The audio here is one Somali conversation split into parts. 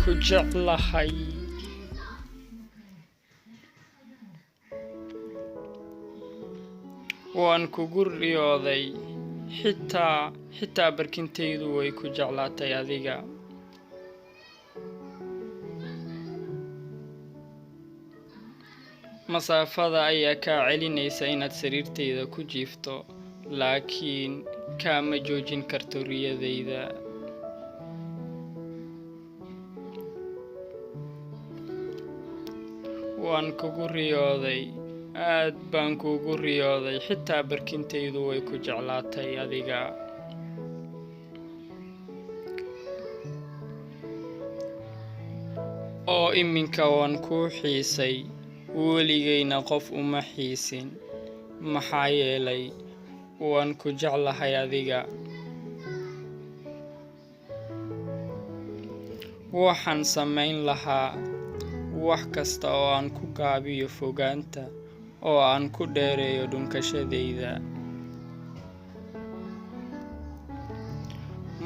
Ku jeclahay. Waan kugu riyooday, xitaa barkintaydu way ku jeclaatay adiga. Masaafada ayaa kaa celinaysa inaad sariirtayda ku jiifto, laakiin kaama joojin karto riyadayda. Waan kugu riyooday, aad baan kuugu riyooday, xitaa barkintaydu way ku jeclaatay adiga. Oo iminka waan kuu xiisay, weligayna qof uma xiisin, maxaa yeelay waan ku jeclahay adiga. Waxaan samayn lahaa wax kasta oo aan ku gaabiyo fogaanta oo aan ku dheereeyo dhunkashadayda.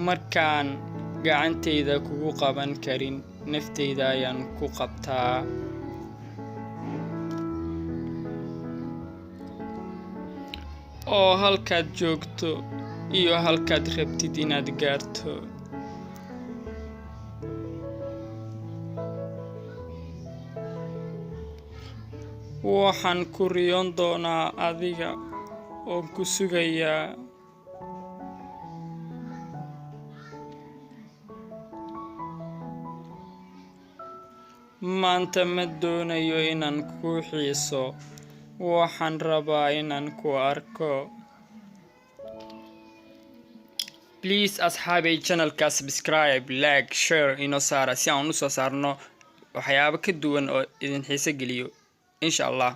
Markaan gacantayda kugu qaban karin, naftayda ayaan ku qabtaa. Oo halkaad joogto iyo halkaad rabtid inaad gaarto. Waxaan ku riyoon doonaa adiga oo ku sugayaa. Maanta ma doonayo inaan kuu xiiso, waxaan rabaa inaan ku arko. Please asxaabay, channelka subscribe, like, share inoo saara si aan usoo saarno waxyaabo ka duwan oo idin xiiso geliyo, insha Allah.